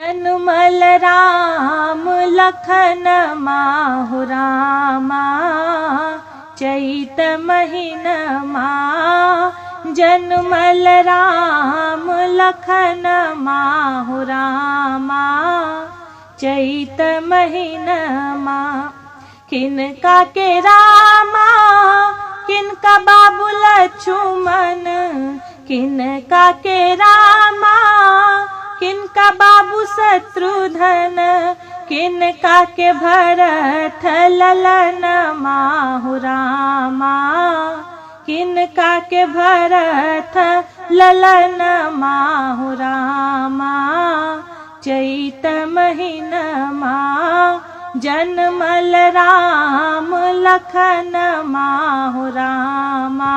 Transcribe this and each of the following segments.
जनमल राम लखन माहु रामा, चैत महिनमा। जनमल राम लखन माहु रामा, चैत महिनमा। किनका के रामा, किनका बाबू लक्ष्मण, किनका के रामा, किनका बाबू शत्रुघ्न, किनका के भरत ललन माहु रामा, किनका के भरत ललन माहु रामा, चैत महिनमा। जनमल राम लखन माहु रामा,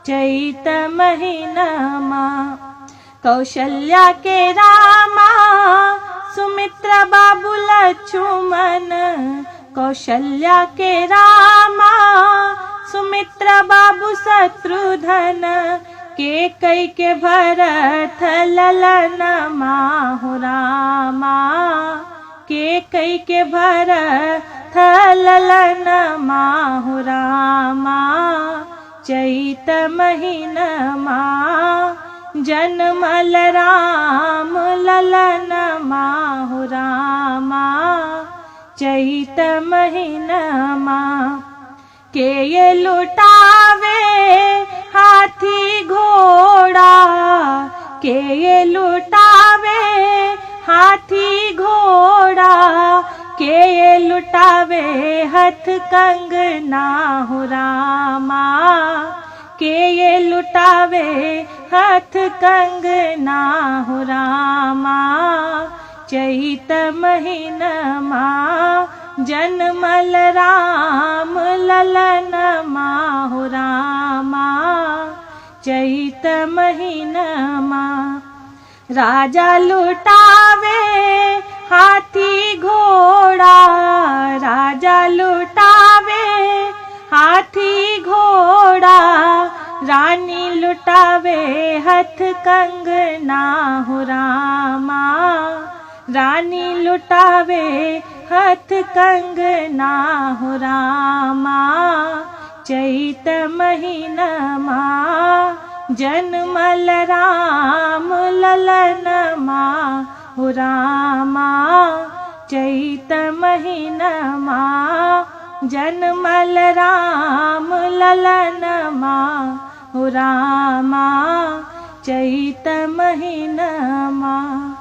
चैत महिनमा। कौशल्या के रामा, सुमित्रा बाबू लक्ष्मण, कौशल्या के रामा, सुमित्रा बाबू शत्रुघ्न, के कई के भरत ललन माहु रामा, के कई के भरत ललन माहु रामा, चैत महिनमा। जनमल राम ललन माहु रामा, चैत महिनमा। के ये लुटावे हाथी घोड़ा, के ये लुटावे हाथी घोड़ा, के ये लुटावे हथ कंगना हो रामा, के ये लुटावे हथ कंगना हो रामा, चैत महिनमा। जनमल राम ललन माहु रामा, चैत महिनमा। राजा लुटावे हाथी घोड़ा, राजा लुटावे हाथी घोड़ा, रानी लुटावे हथ कंगना हो रामा, रानी लुटावे हथ कंगना हो रामा, चैत महिनमा। जनमल राम ललन माहु रामा, चैत महिनमा। जनमल राम ललन माहु रामा, चैत महिनमा।